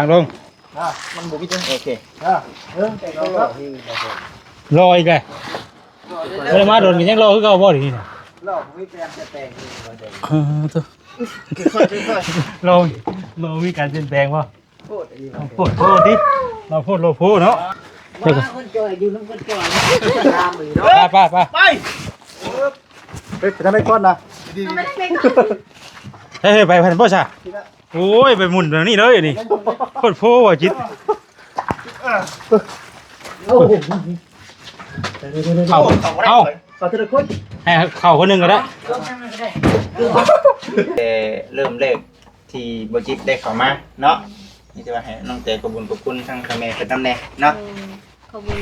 ທາງລົງ ອ່າ ມັນບໍ່ມີຈັງ ໂອເຄ ອ່າ ເອີ ລໍອີກແລ້ວ ບໍ່ໄດ້ມາດົນກໍຍັງລໍຄືເກົ່າບໍ່ ດຽວນີ້ນະ ລໍມີແປງແຕ່ແປງ ເອີ ໂຕ ຄ່ອຍໆ ລໍ ລໍມີການປ່ຽນແປງບໍ່? ໂພດອີ່ຫຼີ ໂພດ ໂພດຕິ ເຮົາໂພດ ໂລໂພເນາະ ວ່າຄົນຈ່ອຍຢູ່ນຳຄົນຈ່ອຍ ຕາມອີກເນາະ ໄປ ໄປ ໄປ ໄປ ໄປທາງໃດກ່ອນນະ ເຮົຍ ໄປ ໄປບໍ່ຊະ ໂອ້ຍ ໄປໝຸນທາງນີ້ເລີຍນີ້ ໂພດໂພວ່າຈິດ ເອົາ ເອົາ ເອົາທີລະຄົນ ໃຫ້ເຂົ້າຄົນໜຶ່ງກໍໄດ້ ແຕ່ເລີ່ມແລກ ທີ່ບໍ່ຈິດໄດ້ເຂົ້າມາເນາະ ມີແຕ່ວ່າໃຫ້ນ້ອງແຕຂອບບຸນຂອບຄຸນທາງພໍ່ແມ່ເພິ່ນນຳແດ່ເນາະ ແມ່ນ ຂອບຄຸນ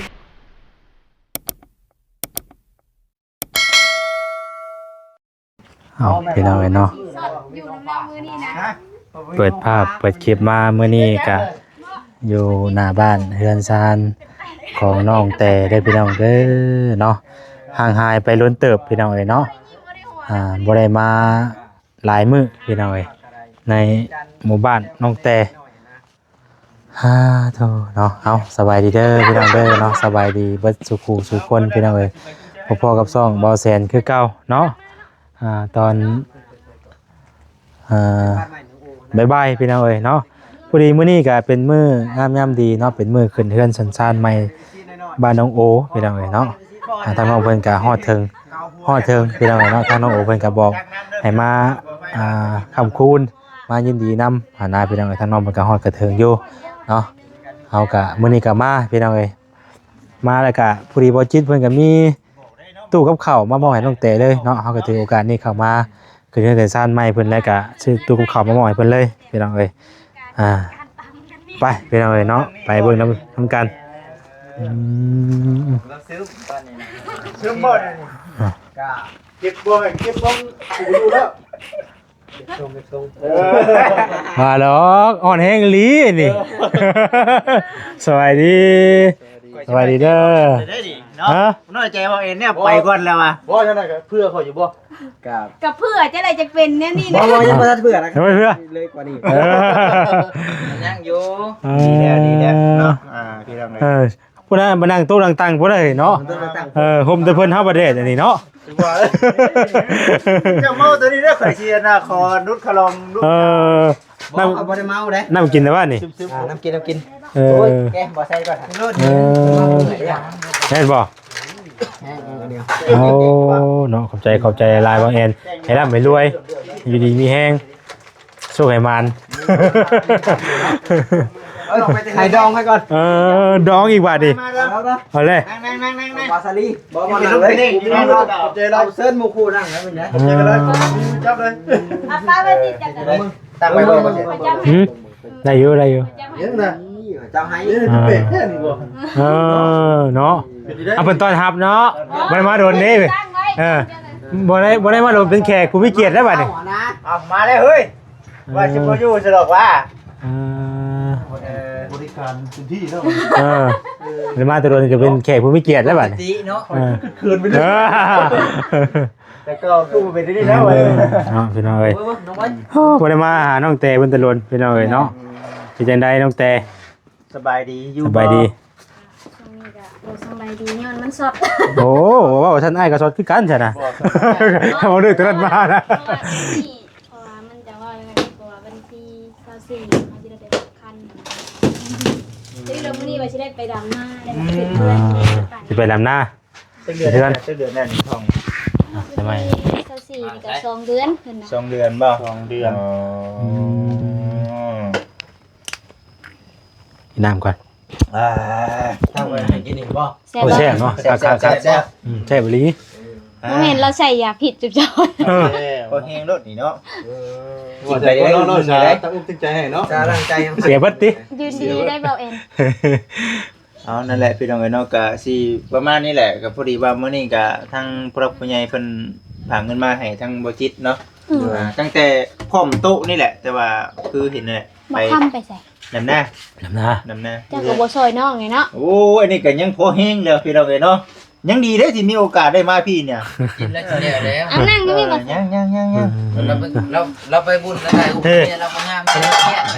ເອົາ ພີ່ນ້ອງເອີຍເນາະ ຢູ່ນຳນາງມື້ນີ້ນະ ເປີດພາບເປີດຄລິບມາມື້ນີ້ກະຢູ່ໜ້າບ້ານເຮືອນຊານຂອງນ້ອງແຕເດີພີ່ນ້ອງເດີເນາະ ຫ່າງຫາຍໄປດົນເຕີບພີ່ນ້ອງເອີຍເນາະ ອ່າ ບໍ່ໄດ້ມາ ຫຼາຍມື້ພີ່ນ້ອງເອີຍ ໃນໝູ່ບ້ານນ້ອງແຕ ຮາໂທເນາະ ເອົາ ສະບາຍດີເດີພີ່ນ້ອງເດີເນາະ ສະບາຍດີເບິດສູ່ຄູ່ສູ່ຄົນພີ່ນ້ອງເອີຍ ພົບພໍ້ກັບຊ່ອງເບົາແສນຄືເກົ່າເນາະ ອ່າ ຕອນ ອ່າ ບ່າຍໆ ພີ່ນ້ອງເອີຍເນາະ ພໍດີມື້ນີ້ກະເປັນມື້ງາມຍາມດີເນາະ ເປັນມື້ຂຶ້ນເຮືອນຊານໃໝ່ ບ້ານໜອງໂອພີ່ນ້ອງເອີຍເນາະ ອ່າ ທາງນ້ອງເພິ່ນກະຮອດເຖິງ ຮອດເຖິງພີ່ນ້ອງເອີຍເນາະ ທາງນ້ອງໂອເພິ່ນກະບອກໃຫ້ມາ ອ່າ ຄ້ຳຄູນ ມາຍິນດີນຳຫັ້ນນະພີ່ນ້ອງເອີຍ ທາງນ້ອງເພິ່ນກະຮອດກະເຖິງຢູ່ເນາະ ເຮົາກະມື້ນີ້ກະມາພີ່ນ້ອງເອີຍ ມາແລ້ວກະພໍດີບໍ່ຈິດເພິ່ນກະມີຕູ້ກັບເຂົ້າມາມອບໃຫ້ນ້ອງແຕເລີຍເນາະ ເຮົາກະຖືໂອກາດນີ້ເຂົ້າມາ ຂຶ້ນເຮືອນຂຶ້ນຊານໃໝ່ເພິ່ນ ແລ້ວກະຊື້ຕູ້ກັບເຂົ້າມາມອບໃຫ້ເພິ່ນເລີຍພີ່ນ້ອງເອີຍ ອ່າ ໄປພີ່ນ້ອງເອີຍເນາະ ໄປເບິ່ງນຳ ນຳກັນ ອືມ ລາວຊຶມ ຊຶມບໍ່ນີ້ ອ່າ ກະເກັບບໍ່ ເກັບບໍ່ ຢູ່ແລ້ວ ເກັບສົ່ງ ເກັບສົ່ງ ເອີ ມາດອກ ອ່ອນແຮງອີ່ຫຼີນີ້ ເອີ ສະບາຍດີ ສະບາຍດີເດີ ໄດ້ນີ້ເນາະ ຮະ ນ້ອຍໃຈວ່າເອັນແນວໄປກ່ອນແລ້ວວ່າ ບໍ່ຈັ່ງໃດກະເພື່ອຂ້ອຍຢູ່ບໍ່ ກະ ກະເພື່ອຈັ່ງໃດຈັ່ງເປັນແນວນີ້ນະ ບໍ່ ບໍ່ ຍັງບໍ່ທັນເພື່ອນະ ຍັງບໍ່ເພື່ອ ເລີຍກວ່ານີ້ ເອີ ຍັງຢູ່ ເອີ ດີແລ້ວ ດີແລ້ວເນາະ ອ່າ ພີ່ນ້ອງເອີຍ ເອີ ພຸ້ນນະ ມານັ່ງໂຕະນັ່ງຕັ່ງພຸ້ນນະເນາະ ໂຕະນັ່ງຕັ່ງ ເອີ ຮົ່ມແຕ່ເພິ່ນ ເຮົາບໍ່ແດດອັນນີ້ເນາະ ເຈົ້າເມົາໂຕນີ້ເດີ ຂ້ອຍຊິອັນນ່າ ຂໍນຸດຂະລອງ ເອີ ບໍ່ ບໍ່ໄດ້ເມົາເດ້ ນ້ຳກິນແຕ່ວ່ານີ້ ອ່າ ນ້ຳກິນ ນ້ຳກິນ ເອີ ໂອ້ຍ ແກະບໍ່ໃສ່ກ່ອນ ເອີ ແມ່ນບໍ່ ແຮງ ເອີ ດຽວ ໂອ້ ເນາະ ຂອບໃຈ ຂອບໃຈຫຼາຍ ບ່າວແອນ ໃຫ້ລ່ຳໃຫ້ລວຍ ຢູ່ດີມີແຮງ ໂຊກໃຫ້ໝານ ໃຫ້ດອງໃຫ້ກ່ອນ ເອີ ດອງອີກບາດນີ້ ມາແລ້ວ ເອົາເລີຍ ນັ່ງໆໆໆ ວາສາລີ ບໍ່ ບໍ່ນັ່ງເລີຍ ຂອບໃຈຫຼາຍ ເຊີນໝູ່ຄູ່ນັ່ງແລ້ວເປັນໄງ ເອີ ຂອບໃຈຫຼາຍ ຈັບເລີຍ ເອົາປາໄວ້ຕິດກັນ ຕັ້ງໄວ້ບໍ່ ຫືມ ໄດ້ຢູ່ ໄດ້ຢູ່ ຍັງນະ ເຈົ້າໃຫ້ ເອີ ເປັນແບບແທ້ນີ້ບໍ່ ເອີ ເນາະ ເອົາເພິ່ນຕ້ອນຮັບເນາະ ບໍ່ໄດ້ມາດົນເດ້ ເອີ ບໍ່ໄດ້ ບໍ່ໄດ້ມາດົນ ເປັນແຂກຜູ້ມີກຽດແລ້ວບາດນີ້ ເອົາມາແລ້ວເຮີ້ຍ ວ່າຊິບໍ່ຢູ່ຊະດອກວ່າ ເອີ ເອີ ບໍລິການເຕັມທີ່ເນາະ ເອີ ໄດ້ມາແຕ່ດົນກໍເປັນແຂກຜູ້ມີກຽດແລ້ວບາດນີ້ ເນາະ ເອີ ເຂີນໄປເລີຍ ເອີ ແຕ່ກໍຄືບໍ່ເປັນໄດ້ແລ້ວ ເອີ ເນາະ ພີ່ນ້ອງເອີຍ ໂອ້ຍ ບໍ່ໄດ້ມາຫານ້ອງແຕເພິ່ນແຕ່ດົນ ພີ່ນ້ອງເອີຍເນາະ ເປັນຈັ່ງໃດນ້ອງແຕ ສະບາຍດີຢູ່ ສະບາຍດີ ບໍ່? ຊ່ວງນີ້ກະບໍ່ສະບາຍດີ ຍ້ອນມັນຊັອດ ໂອ້ ເວົ້າຊັ້ນ ອ້າຍກໍຊັອດຄືກັນຊັ້ນນະ ບໍ່ ເວົ້າເລື່ອງແຕ່ນັ້ນມານະ ເພາະວ່າມັນຈະເວົ້າຍັງໄງ ເພາະວ່າວັນທີຊາວສີ່ເຮົາຊິໄດ້ໄປຝາກຄັນ ເອີ ແລ້ວມື້ນີ້ວ່າຊິໄດ້ໄປດຳນາ ໄດ້ໄປເຮັດເຮືອນ ອ່າ ຊິໄປດຳນາ ຈັກເດືອນ ຈັກເດືອນແລ້ວນີ້ ທ້ອງ ອ່ະ ໃຊ່ໄໝ ວັນທີຊາວສີ່ນີ້ກະສອງເດືອນເພິ່ນນະ ສອງເດືອນບໍ່? ສອງເດືອນ ອໍ ອືມ ກິນນ້ຳກ່ອນ ອ່າ ນ້ຳໄວ້ໃຫ້ກິນອີກບໍ່? ແຊບ ໂອ້ ແຊບເນາະ ແຊບ ຄັກໆ ແຊບ ແຊບ ອືມ ແຊບອີ່ຫຼີ ບໍ່ແມ່ນລາວໃສ່ຢາພິດຈຸບເຈົ້າ ເອີ ພໍແຮງໂລດນີ້ເນາະ ເອີ ກິນໄປເລື້ອຍໆ ເນາະ ເນາະ ຕາອົກຕຶງໃຈໃຫ້ເນາະ ຊາລ້າງໃຈ ເສຍເບິດຕິ ຢູ່ດີໄດ້ເວົ້າເອງ ເອົາ ນັ້ນແຫຼະພີ່ນ້ອງເອີຍເນາະ ກະຊິປະມານນີ້ແຫຼະ ກະພໍດີວ່າມື້ນີ້ກະທາງຜູ້ຫຼັກຜູ້ໃຫຍ່ເພິ່ນຝາກເງິນມາໃຫ້ທາງບໍ່ຈິດເນາະ ອືມ ອ່າ ຕັ້ງແຕ່ພ້ອມໂຕະນີ້ແຫຼະ ແຕ່ວ່າຄືເຫັນແຫຼະ ບໍ່ຄຳໄປໃສ? ດຳນາ ດຳນາ ດຳນາ ເຈົ້າກໍບໍ່ຊ່ອຍນ້ອງນີ້ເນາະ ໂອ້ຍ ອັນນີ້ກໍຍັງພໍແຮງແລ້ວພີ່ນ້ອງເອີຍເນາະ ຍັງດີເດ້ທີ່ມີໂອກາດໄດ້ມາພີ້ນີ້ ກິນແລ້ວຊິແລ້ວແລ້ວ ອັນນັ້ນກໍມີບໍ່ ຍັງໆໆໆ ເອີ ລາວໄປ ລາວ ລາວໄປບຸນລາວໄດ້ອຸເມຍລາວກໍງາມ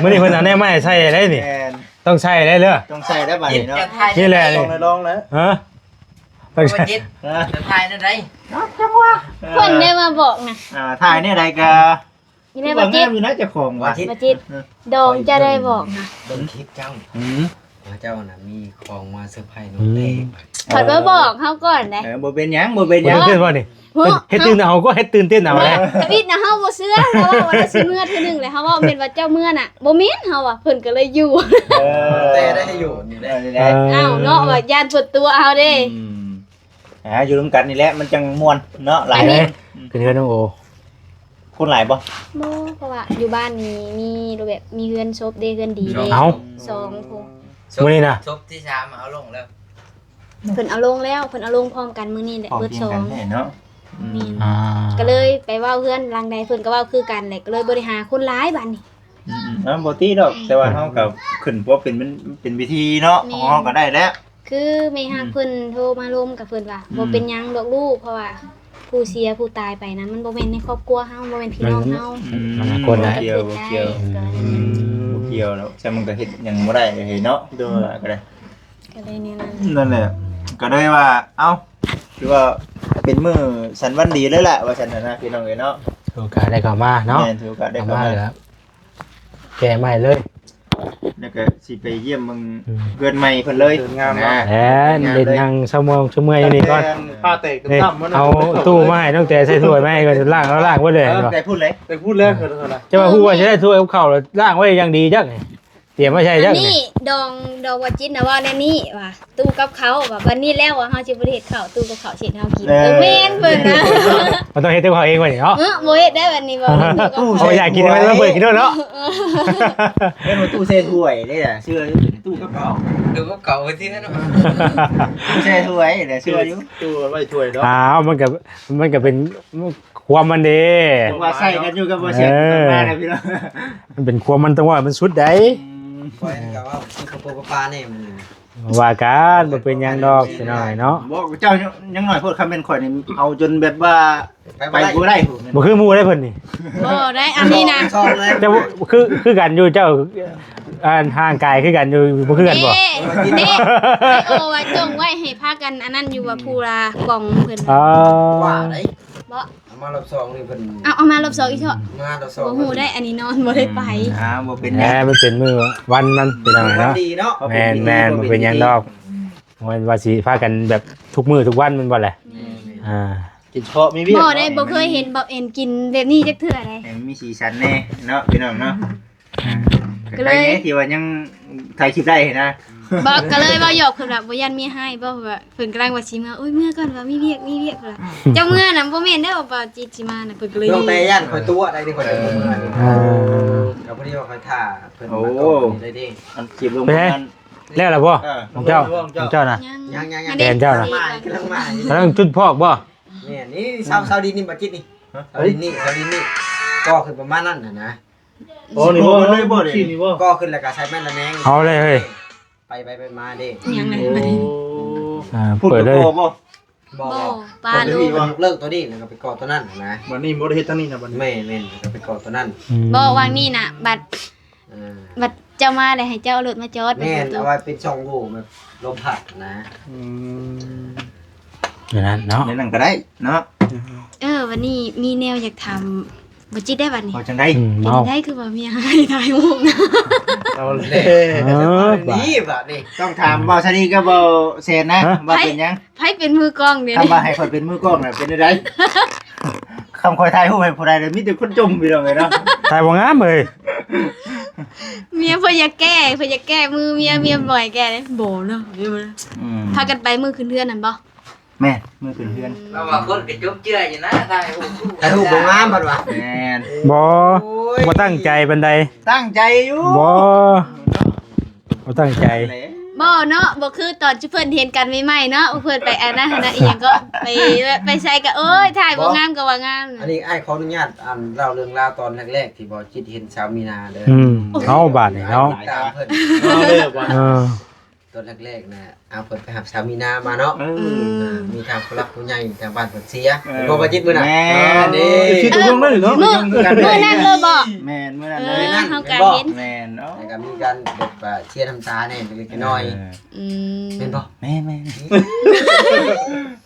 ມື້ນີ້ເພິ່ນເອົາແນວໃໝ່ໃສ່ໄດ້ນີ້ ແມ່ນ ຕ້ອງໃສ່ໄດ້ເດີ ຕ້ອງໃສ່ໄດ້ບາດນີ້ເນາະ ນີ້ແຫຼະ ຕ້ອງໄດ້ລອງແລ້ວ ຮະ ຕ້ອງໃສ່ ເຮັດ ຮະ ຈະຖ່າຍແນວໃດ ຈັກວ່າ ເອີ ເພິ່ນໄດ້ມາບອກນະ ອ່າ ຖ່າຍແນວໃດກໍ ນີ້ແຫຼະ ວ່າງາມຢູ່ນະເຈົ້າຂອງວ່າ ບໍ່ຈິດ ເອີ ດອງຈະໄດ້ບອກນະ ເບິ່ງຄລິບເຈົ້າ ອືມ ວ່າເຈົ້ານະມີຂອງມາເຊີໄພນ້ອງແຕ້ ອືມ ເພິ່ນມາບອກເຮົາກ່ອນເດ້ ເອີ ບໍ່ເປັນຫຍັງ ບໍ່ເປັນຫຍັງ ບໍ່ຕື່ນເຕັ້ນບໍ່ນີ້ ເຮັດຕື່ນເອົາກໍເຮັດຕື່ນເຕັ້ນເອົາແຫຼະ ທຳອິດນະເຮົາບໍ່ເຊື່ອ ເຮົາເວົ້າວ່າຊິເມືອເທື່ອໜຶ່ງແລ້ວ ເຮົາເວົ້າແມ່ນວ່າເຈົ້າເມືອນະ ບໍ່ແມ່ນ ເຮົາວ່າເພິ່ນກໍເລີຍຢູ່ ເອີ ແຕ່ໄດ້ຢູ່ນີ້ແຫຼະ ເອີ ອ້າວເນາະ ວ່າຢ້ານເພິ່ນຕົວະເຮົາເດ້ ອືມ ອ່າ ຢູ່ນຳກັນນີ້ແຫຼະ ມັນຈັ່ງມ່ວນເນາະ ຫຼາຍ ຂຶ້ນເຮືອນນ້ອງໂອ ຄົນຫຼາຍບໍ່? ບໍ່ ເພາະວ່າຢູ່ບ້ານນີ້ມີແບບ ມີເຮືອນສົບເດ້ ເຮືອນດີເດ້ ເອົ້າ ສອງຜູ້ ມື້ນີ້ນະ ສົບທີສາມເອົາລົງແລ້ວ ເພິ່ນເອົາລົງແລ້ວ ເພິ່ນເອົາລົງພ້ອມກັນມື້ນີ້ແຫຼະ ເບິດສອງ ເນາະ ອືມ ອ່າ ກໍເລີຍໄປເວົ້າເຮືອນຫຼັງໃດເພິ່ນກໍເວົ້າຄືກັນແຫຼະ ກໍເລີຍບໍ່ໄດ້ຫາຄົນຫຼາຍບາດນີ້ ອືມໆ ເອີ ບໍ່ຕິດອກ ແຕ່ວ່າເຮົາກໍຂຶ້ນ ເພາະເປັນ ເປັນວິທີເນາະ ແມ່ນ ຂອງເຮົາກໍໄດ້ແລ້ວ ຄືແມ່ຮັກ ອືມ ເພິ່ນໂທມາລົມກັບເພິ່ນວ່າ ອືມ ບໍ່ເປັນຫຍັງດອກລູກ ເພາະວ່າຜູ້ເສຍຜູ້ຕາຍໄປນະ ມັນບໍ່ແມ່ນໃນຄອບຄົວເຮົາ ບໍ່ແມ່ນພີ່ນ້ອງເຮົາ ອືມ ມັນຄົນລະ ບໍ່ກ່ຽວ ບໍ່ກ່ຽວ ອືມ ບໍ່ກ່ຽວແລ້ວ ແຕ່ມັນກໍເຮັດຫຍັງບໍ່ໄດ້ເລີຍເນາະ ໂດຍ ວ່າກໍໄດ້ ກໍເລີຍແນວນັ້ນ ນັ້ນແຫຼະ ກໍເລີຍວ່າ ເອົ້າ ຖືວ່າເປັນມື້ສັນວັນດີເລີຍແຫຼະ ວ່າຊັ້ນນະ ພີ່ນ້ອງເອີຍເນາະ ຖືໂອກາດໄດ້ເຂົ້າມາເນາະ ແມ່ນ ຖືໂອກາດໄດ້ເຂົ້າມາ ເຂົ້າມາແລ້ວ ແກະໃໝ່ເລີຍ ແລ້ວກໍຊິໄປຢ້ຽມເບິ່ງ ອືມ ເຮືອນໃໝ່ເພິ່ນເລີຍ ເຮືອນງາມເນາະ ແມ່ນ ເຫັນນາງຊາວເມືອງຊາວເມືອງຢູ່ນີ້ກ່ອນ ຜ້າແຕກ ເອົາຕູ້ມາໃຫ້ນ້ອງແຕໃສ່ຖ້ວຍມາໃຫ້ກ່ອນ ລ້າງ ລ້າງເບິດເລີຍ ເອີ ແຕ່ພຸ້ນເລີຍ ແຕ່ພຸ້ນເລີຍ ເຈົ້າວ່າຮູ້ວ່າຊິໄດ້ຖ້ວຍກັບເຂົ້າ ລ້າງໄວ້ຢ່າງດີຈັກ ຕຽມໄວ້ໃສ່ ອັນນີ້ດອງ ດອງວ່າຈິດນະ ເວົ້າແນວນີ້ວ່າ ຕູ້ກັບເຂົ້າວ່າ ບັດນີ້ແລ້ວວ່າເຮົາຊິບໍ່ໄດ້ເຮັດເຂົ້າ ຕູ້ກັບເຂົ້າຊິເຮັດເຮົາກິນ ເອີ ເອີ ແມ່ນເພິ່ນນະ ມັນຕ້ອງເຮັດກັບເຂົ້າເອງບັດນີ້ເນາະ ເອີ ບໍ່ເຮັດໄດ້ບັດນີ້ ບໍ່ເຮັດ ເອົາຢາກກິນໃຫ້ມັນເປີດກິນໂລດເນາະ ເປັນວ່າຕູ້ໃສ່ຖ້ວຍເດ້ ເຊື່ອຢູ່ຕູ້ກັບເຂົ້າ ຕູ້ກັບເຂົ້າໄປທີ່ນັ້ນເນາະ ໃສ່ຖ້ວຍເດ້ ເຊື່ອຢູ່ ຕູ້ໄວ້ຖ້ວຍເນາະ ອ້າວ ມັນກໍ ມັນກໍເປັນ ຄວາມມັນເດ້ ວ່າໃສ່ກັນຢູ່ກັບບໍ່ແຊບ ເອີ ມາແລ້ວພີ່ນ້ອງ ມັນເປັນຄວາມມັນ ຕ້ອງວ່າມັນສຸດໃດ ອືມ ຂ້ອຍກໍເວົ້າຄືປະປູປະປາແດ່ມື້ນີ້ ວ່າກັນ ບໍ່ເປັນຫຍັງດອກ ພີ່ນ້ອງເນາະ ບໍ່ ເຈົ້າຍັງນ້ອຍໂພດ ຄັນແມ່ນຂ້ອຍນີ້ເອົາຈົນແບບວ່າ ໄປ ໄປບໍ່ໄດ້ ບໍ່ໄດ້ ບໍ່ຄືໝູ່ໄດ້ເພິ່ນນີ້ ບໍ່ໄດ້ ອັນນີ້ນະ ແຕ່ວ່າຄື ຄືກັນຢູ່ ເຈົ້າ ອັນຮ່າງກາຍຄືກັນຢູ່ ບໍ່ຄືກັນບໍ່ ເດ້ ເດ້ ໂອ້ ວ່າຈົ່ງໄວ້ໃຫ້ພາກັນອັນນັ້ນຢູ່ວ່າ ຜູ້ລະກ່ອງເພິ່ນ ອໍ ວ່າໄດ ບໍ່ ເອົາມາລອບສອງນີ້ເພິ່ນ ເອົາ ເອົາມາລອບສອງອີກເທາະ ມາລອບສອງ ບໍ່ຮູ້ໄດ໋ ອັນນີ້ນອນບໍ່ໄດ້ໄປ ອືມ ອ່າ ບໍ່ເປັນຫຍັງ ແມ່ນ ມັນເປັນມື້ວັນມັນ ເປັນວັນດີເນາະ ແມ່ນໆ ບໍ່ເປັນຫຍັງດອກ ບໍ່ແມ່ນວ່າຊິພາກັນແບບທຸກມື້ທຸກວັນແມ່ນບໍ່ແຫຼະ ແມ່ນໆ ອ່າ ກິນເພາະມີວຽກ ບໍ່ໄດ້ ບໍ່ເຄີຍເຫັນ ບໍ່ເຫັນກິນແບບນີ້ຈັກເທື່ອໃດ ໃຫ້ມັນມີສີສັນແດ່ເນາະ ພີ່ນ້ອງເນາະ ອ່າ ກໍເລີຍ ກໍໄດ້ທີ່ວ່າຍັງຖ່າຍຄລິບໄດ້ຫັ້ນນະ ບໍ່ ກໍເລີຍເວົ້າຫຍອກເພິ່ນວ່າ ບໍ່ຢ້ານເມຍຮ້າຍບໍ່ ເພິ່ນວ່າ ເພິ່ນກຳລັງວ່າຊິເມືອ ໂອ້ຍ ເມືອກ່ອນວ່າມີວຽກ ມີວຽກ ເພິ່ນວ່າ ເຈົ້າເມືອນະ ບໍ່ແມ່ນເດ້ ວ່າຈິດຊິມານະ ເພິ່ນກໍເລີຍ ນ້ອງແຕ່ຢ້ານຂ້ອຍຕົວະໄດ້ເດ້ ຂ້ອຍຕົວະເມືອ ອ່າ ກໍພໍດີວ່າຂ້ອຍຖ້າເພິ່ນມາຕໍ່ນີ້ໄດ້ເດ້ ອັນຄລິບລົງ ເປັນໄງ ແລ້ວລະບໍ່ ເອີ ຂອງເຈົ້າ ຂອງເຈົ້ານະ ຍັງ ຍັງໆໆ ແຟນເຈົ້ານະ ກຳລັງມາ ກຳລັງມາ ກຳລັງຈຸດພອກບໍ່ ແມ່ນ ນີ້ເສົາ ເສົາດິນນີ້ບໍ່ຈິດນີ້ ເສົາດິນນີ້ ເສົາດິນນີ້ ກໍ່ຂຶ້ນປະມານນັ້ນນະ ໂອ້ ນີ້ບໍ່ ຊິໂผລ່ມາເລີຍບໍ່ນີ້ ນີ້ບໍ່ ກໍ່ຂຶ້ນແລ້ວກໍໃສ່ໄມ້ລະແນງ ເອົາເລີຍເຮີ້ຍ ໄປໄປໄປມາເດ້ ຫຍັງນະ ໂອ້ ອ່າ ພຸດ ເປີດເລີຍ ບໍ່ ບໍ່ ບໍ່ ປາໂລ ຍົກເລີກຕົວນີ້ແລ້ວກໍໄປກໍ່ຕົວນັ້ນນະ ບັດນີ້ບໍ່ໄດ້ເຮັດທາງນີ້ນະ ບັດນີ້ ແມ່ນໆ ກໍໄປກໍ່ຕົວນັ້ນ ອືມ ບໍ່ ຫວ່າງນີ້ນະ ບັດ ເອີ ບັດເຈົ້າມາແລ້ວໃຫ້ເຈົ້າເອົາລົດມາຈອດ ແມ່ນ ເອົາໄວ້ເປັນຊ່ອງໂຫວ່ແບບລົມພັດນະ ອືມ ແນວນັ້ນເນາະ ແນວນັ້ນກໍໄດ້ເນາະ ເອີ ວັນນີ້ມີແນວຢາກຖາມ ບໍ່ຈິດໄດ້ບັດນີ້ ເອົາຈັ່ງໃດ ອືມ ເປັນໄດ້ຄືວ່າເມຍຮ້າຍຖ່າຍຮູບນະ ເອົາແລ້ວ ເອີ ນີ້ບັດນີ້ ຕ້ອງຖາມເບົາຊາລີກັບເບົາແຊນນະ ວ່າເປັນຫຍັງ ໃຜເປັນມືກ້ອງເດ ຄັນວ່າໃຫ້ຂ້ອຍເປັນມືກ້ອງນະ ເປັນແນວໃດ ຄັນຂ້ອຍຖ່າຍຮູບໃຫ້ຜູ້ໃດນະ ມີແຕ່ຄົນຈົ່ມ ພີ່ນ້ອງເອີຍເນາະ ຖ່າຍບໍ່ງາມເອີຍ ເມຍເພິ່ນຢາກແກ້ ເພິ່ນຢາກແກ້ມືເມຍ ເມຍບໍ່ໃຫ້ແກ້ເດ້ ບໍ່ເນາະ ອືມ ພາກັນໄປມື້ຂຶ້ນເຮືອນນັ້ນບໍ່? ແມ່ນ ມື້ຂຶ້ນເຮືອນ ລາວວ່າຄົນກະຈົບເຈື່ອຢູ່ນະ ຖ່າຍຮູບ ຖ່າຍຮູບບໍ່ງາມເພິ່ນວ່າ ແມ່ນ ບໍ່ ໂອ້ຍ ບໍ່ຕັ້ງໃຈປານໃດ ຕັ້ງໃຈຢູ່ ບໍ່ ບໍ່ຕັ້ງໃຈ ບໍ່ເນາະ ບໍ່ຄືຕອນທີ່ເພິ່ນເຫັນກັນໃໝ່ໆເນາະ ເພິ່ນໄປອັນນັ້ນຫັ້ນນະ ອີ່ຫຍັງກໍ ໄປ ໄປໃສກໍ ໂອ້ຍ ຖ່າຍບໍ່ງາມກໍວ່າງາມ ອັນນີ້ອ້າຍຂໍອະນຸຍາດ ອັນ ເລົ່າເລື່ອງລາວຕອນແລກໆ ທີ່ບໍ່ຈິດເຫັນສາວມີນາເດີ ອືມ ເອົາບາດນີ້ເນາະ ຕາມເພິ່ນ ເອີ ເອີ. ຕອນແລກໆນະ ເອົາເພິ່ນໄປຮັບສາວມີນາມາເນາະ. ເອີ ອືມ ອ່າ ມີທາງຜູ້ຫຼັກຜູ້ໃຫຍ່ທາງບ້ານເພິ່ນເຊຍ. ເອີ ເຫັນບໍ່ ປາຈິດ ມື້ນັ້ນ? ແມ່ນ ເອີ ນີ້ ຄິດຕົວເບິ່ງໄດ້ເນາະ. ມື້ ມື້ນັ້ນເລີຍບໍ? ແມ່ນ ມື້ນັ້ນເລີຍ. ເອີ ເຮົາກະເຫັນ. ແມ່ນ. ເອີ ແລ້ວກະມີການແບບວ່າເຊຍນ້ຳຕາແດ່ເລັກໆນ້ອຍໆ. ເອີ ອືມ ແມ່ນບໍ່? ແມ່ນໆ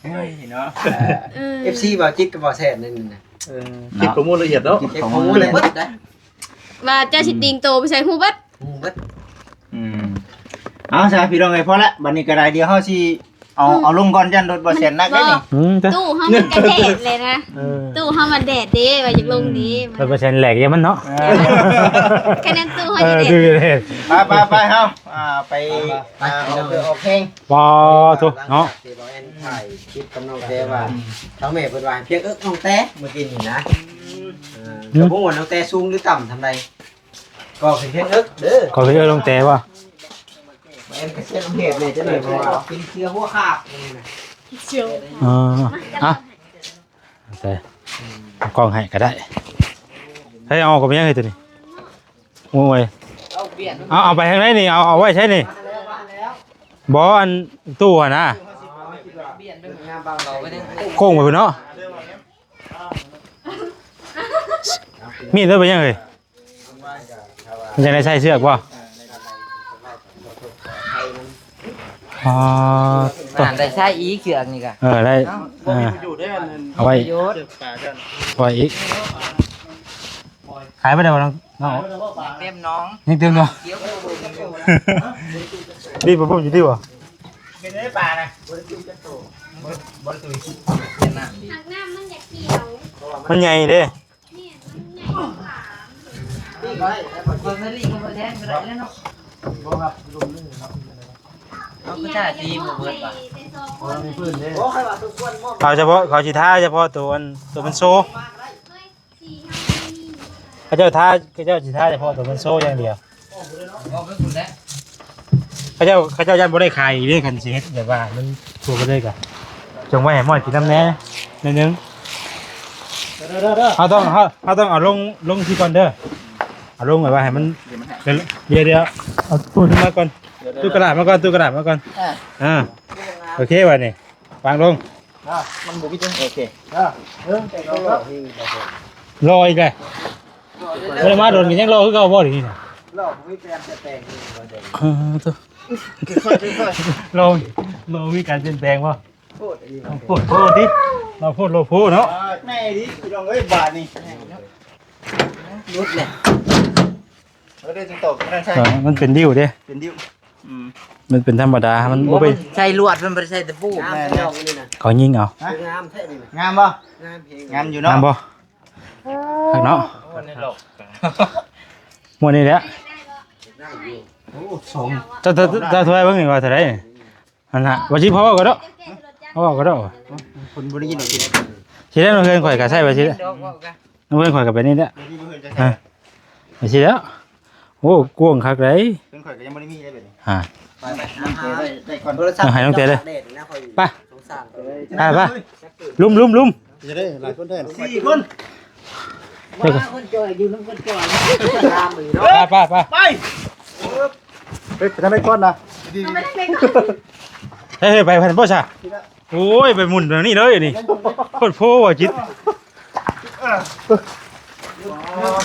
ໂອ້ຍເນາະ. ເອີ ເອັຟຊີ ບ່າວຈິດກັບບ່າວແຊນນັ້ນນະ. ເອີ ເກັບຂໍ້ມູນລະອຽດເນາະ. ເກັບຂໍ້ມູນລະອຽດເບິດໄດ໋. ວ່າເຈົ້າຊິຕີງໂຕໄປໃສ ຮູ້ເບິດ. ອືມ ເບິດ. ອືມ ເອົາຊະ ພີ່ນ້ອງເອີຍ ພໍລະ ບັດນີ້ກໍໄດ້. ດຽວເຮົາຊິເອົາ ອືມ ເອົາລົງກ່ອນ ຢ້ານລົດບໍ່ແຊນໜັກເດ້ນີ້. ອືມ ຕູ້ເຮົາມັນກະແດດເລີຍນະ. ເອີ ຕູ້ເຮົາມັນແດດເດ້ ວ່າຢາກລົງເດ້. ອືມ ລົດບໍ່ແຊນແຫຼກຢ່າມັນເນາະ. ເອີ ຄະແນນຕູ້ເຮົາ ເອີ ຈະແດດ. ໄປໆໆ ເຮົາ ອ່າ ໄປ ໄປ ອ່າ ອອກເດີອອກແຮງ. ບໍ່ ໂທ້ເນາະ. ທີ່ບໍ່ແມ່ນຖ່າຍຄລິບກັບນ້ອງແຕ່ວ່າ ອືມ ທາງແມ່ເພິ່ນວ່າໃຫ້ພຽງເອິກນ້ອງແຕ ມື້ກີ້ນີ້ນະ. ອືມ ເອີ ອືມ ກໍບໍ່ຮູ້ວ່ານ້ອງແຕສູງຫຼືຕ່ຳສ່ຳໃດ. ກໍເປັນເພງເອິກເດີ ກໍເປັນເອິກລົງແຕ່ບໍ່? ແມ່ນກະເຊຍນ້ຳເຫັດແດ່ຈັກໜ້ອຍ ເພາະວ່າເປັນເຊຍຫົວຂາດນີ້ນະ. ເຊຍ ເອີ ອ່ະ ແຕ່ເອົາກ້ອງໃຫ້ກໍໄດ້. ໃຫ້ເອົາອອກກໍເປັນຫຍັງ ເຮີ້ຍ ໂຕນີ້? ໂອ້ຍ ເອົາ ເອົາໄປທາງໃດນີ້? ເອົາ ເອົາໄວ້ໃສນີ້? ບໍ່ ອັນຕູ້ຫັ້ນນະ ໂຄ້ງໄປພຸ້ນເນາະ. ມີດເອົາໄປຫຍັງເຮີ້ຍ? ມັນຈັ່ງໄດ້ໃສ່ເຊືອກບໍ່? ອໍ ຕ້ອງໄດ້ໃຊ້ອີກເຊືອກນີ້ກະ. ເອີ ໄດ້. ເອົ້າ ເອີ ບໍ່ມີປະໂຫຍດເດ້ ອັນນັ້ນ ເອົາໄວ້ ປະໂຫຍດ ເຊືອກປາຈັ່ງ ໄວ້ອີກ. ຂາຍໄປໄດ້ບໍ່ນ້ອງ? ເຕັມໜອງ ຍັງເຕັມໜອງ. ນີ້ປະປຸ້ມຢູ່ນີ້ບໍ່? ເປັນໄດ້ປານະ ບໍ່ໄດ້ຕຸຍຈັກໂຕ ບໍ່ໄດ້ຕຸຍ. ຫາກນ້ຳມັນຢາກຂຽວ ມັນໃຫຍ່ເດ້. ເອົາສະເພາະ ເຂົາຊິທາສະເພາະໂຕອັນ ໂຕມັນໂຊ. ເຂົາເຈົ້າທາ ເຂົາເຈົ້າຊິທາສະເພາະໂຕມັນໂຊຢ່າງດຽວ. ເຂົາເຈົ້າ ເຂົາເຈົ້າຢ້ານບໍ່ໄດ້ຂາຍອີກເດ້ ຄັນຊິເຮັດແບບວ່າມັນທົ່ວໄປເລີຍກະ ຈົ່ງໄວ້ໃຫ້ມອດກິນນຳແດ່ໜ້ອຍໜຶ່ງ. ເຮົາຕ້ອງ ເຮົາ ເຮົາຕ້ອງເອົາລົງ ລົງທີ່ກ່ອນເດີ. ເອົາລົງແບບວ່າໃຫ້ມັນ ດຽວ ດຽວ ເອົາຕູ້ຂຶ້ນມາກ່ອນ. ຕູ້ກະດາດມາກ່ອນ ຕູ້ກະດາດມາກ່ອນ. ອ່າ ໂອເຄ ບາດນີ້ວາງລົງ. ອ່າ ມັນບໍ່ມີຕົວ ໂອເຄ. ອ່າ ເອີ ລໍອີກແລ້ວ. ບໍ່ໄດ້ມາດົນກໍຍັງລໍຄືເກົ່າບໍ່ ດຽວນີ້ນະ? ລໍບໍ່ມີການປ່ຽນແປງ. ເອີ ໂທ້ ຄ່ອຍໆ ຄ່ອຍໆ ລໍ ລໍມີການປ່ຽນແປງບໍ່? ໂພດອີ່ຫຼີ ໂພດ ໂພດຕິ ລໍໂພດ ລໍໂພເນາະ. ແມ່ນອີ່ຫຼີ ພີ່ນ້ອງເອີຍ ບາດນີ້ ຫຼຸດແຫຼະ. ເອີ ເດ້ ຈຶ່ງຕອບ ເອີ ມັນເປັນດິ້ວເດ້ ເປັນດິ້ວ. ອືມ ມັນເປັນທຳມະດາ ມັນບໍ່ໄປ ໃສ່ລວດ ມັນບໍ່ໄດ້ໃສ່ຕະປູ. ແມ່ນ ເຂົາຍິງເອົາ. ງາມແທ້ນີ້ນະ ງາມບໍ່? ງາມແຮງ ງາມຢູ່ເນາະ ງາມບໍ່? ຄັກເນາະ ໝົດນີ້ແຫຼະ. ໂອ້ ສອງ ເຈົ້າ ເຈົ້າ ເຈົ້າ ໂທໃຫ້ເບິ່ງນີ້ວ່າເທົ່າໃດ? ອັນນະ ວ່າຊິພໍເວົ້າກໍດອກ ເວົ້າກໍດອກ. ເພິ່ນບໍ່ໄດ້ຍິນດອກ ຊິໄດ້ນຳເຮືອນຂ້ອຍກໍໃຊ້ວ່າຊິໄດ້ ນຳເຮືອນຂ້ອຍກໍເປັນນີ້ແຫຼະ. ອ່າ ຊິໄດ້ ໂອ້ ກວ້າງຄັກເດ້. ເຮືອນຂ້ອຍກໍຍັງບໍ່ໄດ້ມີເດ້ບາດນີ້. ອ່າ ໄປໆ ໄດ້ກ່ອນ ໃຫ້ນ້ອງແຕເດີ ໄປ ໄປໆ ລຸມໆ ລຸມ ຈະໄດ້ຫຼາຍຄົນແທ້ ສີ່ຄົນ. ວ່າຄົນຈ່ອຍຢູ່ນຳຄົນຈ່ອຍ ໄປໆ ໄປ ໄປ ໄປທາງໃດກ່ອນນະ? ເຮີ້ຍ ໄປພັນບໍ່ຊະ? ໂອ້ຍ ໄປໝຸນທາງນີ້ເລີຍນີ້ ໂຄດໂພວ່າຈິດ.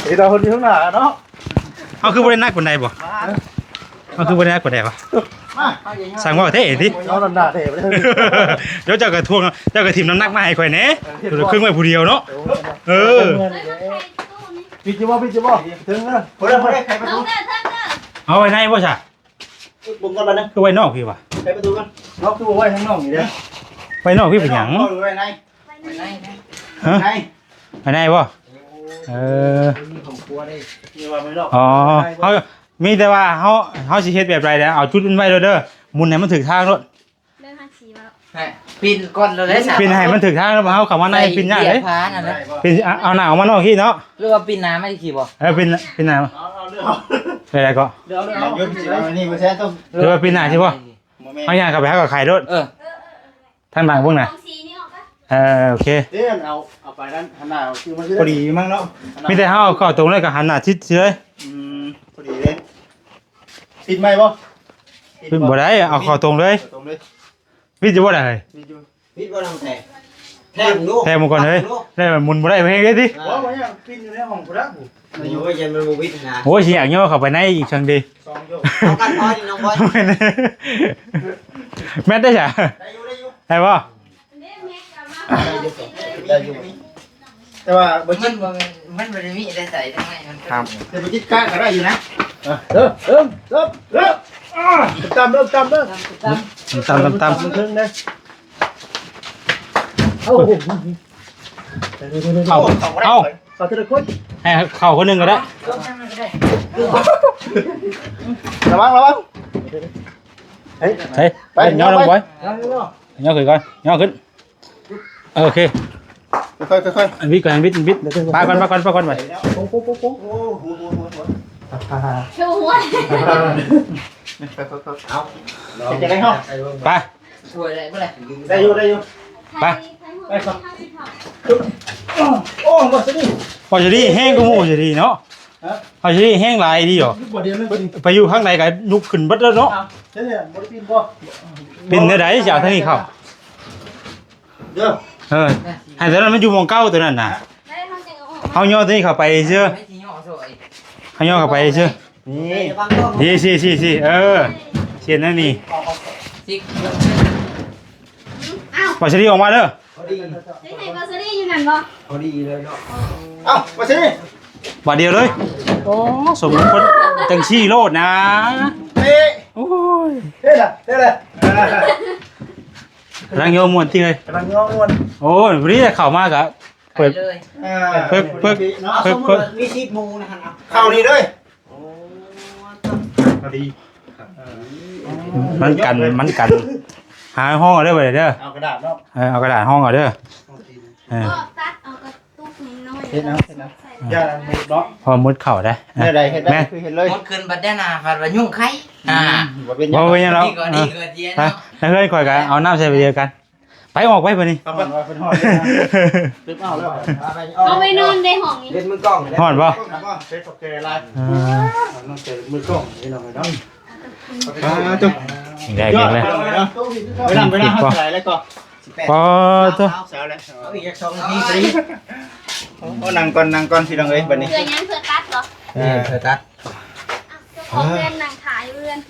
ເຫັນເອົາຄົນຢູ່ຂ້າງໜ້າເນາະ. ເຮົາຄືບໍ່ໄດ້ໜັກປານໃດບໍ່? ເຮົາຄືບໍ່ໄດ້ໜັກປານໃດວະ? ມາ ຊ່າງເວົ້າແທ້ຕິ. ເອົານ້ຳໜັກແທ້ ດຽວເຈົ້າກໍຖ່ວງ ເຈົ້າກໍຖິ້ມນ້ຳໜັກມາໃຫ້ຂ້ອຍແດ່. ເອີ ເອົາຄົນລະເຄິ່ງໄວ້ຜູ້ດຽວເນາະ. ເອີ ເອີ ປິດຢູ່ບໍ່? ປິດຢູ່ບໍ່? ເຖິງເດີ ບໍ່ໄດ້ ບໍ່ໄດ້ ໄຂປະຕູ. ເອົາໄວ້ໃນບໍ່ຊະ? ເບິ່ງກ່ອນບາດໜຶ່ງ ຄືໄວ້ນອກພີ້ວະ? ໄຂປະຕູກ່ອນ. ເນາະ ຄືບໍ່ໄວ້ທາງນອກນີ້ເດ້? ໄວ້ນອກພີ້ເປັນຫຍັງ? ເອົາໄວ້ໃນ ຮະ? ໃນ ໄວ້ໃນບໍ່? ເອີ ມີຂອງຄົວເດ້ ມີວ່າໄວ້ນອກ. ອໍ ເຮົາ ມີແຕ່ວ່າເຮົາ ເຮົາຊິເຮັດແບບໃດນະ ເອົາຈຸດມັນໄວ້ໂລດເດີ ໝຸນໃຫ້ມັນຖືກທາງໂລດ. ເລື່ອງຫາຊີເວົ້າ ໃຫ້ປິ່ນກ່ອນເລີຍ ປິ່ນໃຫ້ມັນຖືກທາງ ແລ້ວເຮົາເຂົ້າມາໃນ ໃສ່ ປິ່ນຍາກເດ້ ເອີ ເອົາໜ້າອອກມານອກພີ້ເນາະ. ຫຼືວ່າປິ່ນໜ້າມາອີກພີ້ບໍ່? ເອີ ປິ່ນ ປິ່ນໜ້າ ເອົາ ເອົາເລື່ອງ ໄປໃດເກາະ ເລື່ອງ ເອົາຢູ່ພີ້ ເອົານີ້ບໍ່ແຊນຕ້ອງ ຫຼືວ່າປິ່ນໜ້າພີ້ບໍ່? ເຮົາຍ່າງເຂົ້າໄປຫາກໍໄຂໂລດ. ເອີ ທາງຫຼັງເບິ່ງນະ ເອີ ໂອເຄ ເດ້ ເອົາ ເອົາໄປນັ້ນ ຫັນໜ້າເອົາຊື່ມາຊື່ ພໍດີມັ້ງເນາະ. ມີແຕ່ເຮົາເຂົ້າຕົງເລີຍ ກໍຫັນໜ້າທິດເລີຍ. ອືມ ພໍດີເດ້. ຕິດໄມ້ບໍ່? ບໍ່ໄດ້ ເອົາເຂົ້າຕົງເລີຍ ເຂົ້າຕົງເລີຍ ວິດຢູ່ບໍ່ໄດ້ເຮີ້ຍ ວິດຢູ່ ວິດບໍ່ນຳແທ້ ແທງດູ ແທງມັນກ່ອນເຮີ້ຍ ແລ້ວມັນໝູນບໍ່ໄດ້ແຮງເດ້ຕິ ອ່າ ບໍ່ ບໍ່ຫຍັງ ປິ່ນຢູ່ໃນຫ້ອງພຸ້ນລະ ໂອ້ຍ ຢ້ານມັນບໍ່ວິດນະ ໂອ້ຍ ຊິຢາກຍໍເຂົ້າໄປໃນອີກຊັ້ນຕິ ສອງໂຍກ ເອົາກັນພໍນີ້ນ້ອງບອຍ ແມ່ນໄດ້ຊະ ໄດ້ຢູ່ ໄດ້ຢູ່ ໄດ້ບໍ່? ໄດ້ຢູ່ ແຕ່ວ່າບໍ່ຈິດ ມັນບໍ່ແມ່ນ ມັນບໍ່ໄດ້ມີແຕ່ໃສ່ທາງໃນມັນ ຄັບ ແຕ່ບໍ່ຈິດກະກະໄດ້ຢູ່ນະ ເອີ ເອີ ເອີ ເອີ ອ່າ ຕາມເດີ ຕາມເດີ ຕາມ ຕາມ ຕາມ ເທິງເດີ ເອົາ ເອົາ ເອົາ ເອົາທີລະຄົນ ໃຫ້ເຂົ້າຄົນໜຶ່ງກໍໄດ້ ລະວັງ ລະວັງ ເຮີ້ຍ ເຮີ້ຍ ໄປ ຍໍລົງໄປ ຍໍຂຶ້ນກ່ອນ ຍໍຂຶ້ນ ເອີ ໂອເຄ ຄ່ອຍໆ ຄ່ອຍໆ ອັນບິດກ່ອນ ອັນບິດ ອັນບິດ ປາກ່ອນ ປາກ່ອນ ປາກ່ອນໄປ ໂປ້ງໆໆໆ ໂອ້ໂຫ ໂອ້ໂຫ ໂອ້ໂຫ ໂອ້ໂຫ ເອີ ຄ່ອຍໆ ເອົາ ເຮັດຈັ່ງໃດເຮົາ ໄປ ຊ່ວຍໄດ້ບໍ່ລະ ໄດ້ຢູ່ ໄດ້ຢູ່ ໄປ ໄປ ໂອ້ ບໍ່ຊິດີ ບໍ່ຊິດີ ແຮງກວ່າໝູ່ຊິດີເນາະ ຮະ ບໍ່ຊິດີ ແຮງຫຼາຍດີບໍ່ ບໍ່ດຽວເລີຍ ໄປຢູ່ທາງໃດກໍລຸກຂຶ້ນເບິດແລ້ວເນາະ ເອົາ ເຮັດແນວ ບໍ່ໄດ້ປີນບໍ່ ປີນແນວໃດ ຊິເອົາທາງນີ້ເຂົ້າ ເດີ ເອີ ໃຫ້ຕົວນັ້ນມັນຢູ່ໝ່ອງເກົ່າຕົວນັ້ນນະ ໄດ້ ເຮົາຈັ່ງເອົາອອກ ເຮົາຍໍຕົວນີ້ເຂົ້າໄປຊື່ ໄປຊິຍໍຊ່ວຍ ເຮົາຍໍເຂົ້າໄປຊື່ ນີ້ ນີ້ ຊິ ຊິ ຊິ ເອີ ສຽນນັ້ນນີ້ ຊິ ເອົາ ປາສະລີອອກມາເດີ ພໍດີ ຊິໃຫ້ປາສະລີຢູ່ນັ້ນບໍ່ ພໍດີເລີຍເນາະ ເອົ້າ ປາສະລີ ບາດດຽວເລີຍ ໂອ້ ສົມຄວນຈັ່ງຊີ້ໂລດນະ ເປະ ໂອ້ຍ ເດ້ລະ ເດ້ລະ ກຳລັງຍໍມ່ວນຕິເຮີ້ຍ ກຳລັງຍໍມ່ວນ ໂອ້ຍ ພໍດີເຂົ້າມາກະ ເປີດເລີຍ ເພິກ ເພິກ ເພິກ ເພິກ ມີສິດໝູ່ນະຫັ້ນ ເຂົ້ານີ້ເລີຍ ໂອ້ ພໍດີ ມັນກັນ ມັນກັນ ຫາຮອງເອົາເດີ ບາດນີ້ເດີ ເອົາກະດາດເນາະ ເອີ ເອົາກະດາດຮອງເອົາເດີ ເອີ ກໍຕັດເອົາກະຕຸກນ້ອຍໆ ເຮັດເອົາ ເຮັດເອົາ ໃສ່ ຢ້ານມັນເນາະ ເພາະມັນເຂົ້າໄດ້ ແນວໃດເຮັດໄດ້ ແມ່ນ ຄືເຮັດເລີຍ ໝົດຂຶ້ນບັດແດ່ນາ ພັດວ່າຫຍຸ້ງໄຄ ອ່າ ອືມ ບໍ່ເປັນຫຍັງ ບໍ່ເປັນຫຍັງດອກ ນີ້ກໍ ເອີ ນີ້ກໍເຈນເນາະ ໄປ ໃນເຮືອນຂ້ອຍກໍເອົານ້ຳໃສ່ໄປດຽວກັນ ໄປ ອອກໄປບາດນີ້ ເພິ່ນຮອດແລ້ວນະ ເພິ່ນເອົາແລ້ວ ເອົາໄປນອນໃນຫ້ອງນີ້ ເຮັດມືກ້ອງ ຮ້ອນບໍ່? ເຮັດເທົ່າແກ່ຫຼາຍ ອ່າ ນ້ອງເຈມືກ້ອງ ພີ່ນ້ອງເອີຍເນາະ ອ່າ ໂຕ ແຮງແຮງເລີຍ ເວລາ ເວລາເຮົາເທົ່າໃດແລ້ວກໍ ປາໂຕ ຊາວແລ້ວ ເອົາອີກຈັກສອງນາທີພໍດີ ໂອ້ ນັ່ງກ່ອນ ນັ່ງກ່ອນ ພີ່ນ້ອງເອີຍ ບາດນີ້ ເພື່ອຫຍັງ? ເພື່ອຕັດບໍ່? ເອີ ເພື່ອຕັດ ເຈົ້າຂອງເຮືອນນັ່ງຂາຍເຮືອນ ເ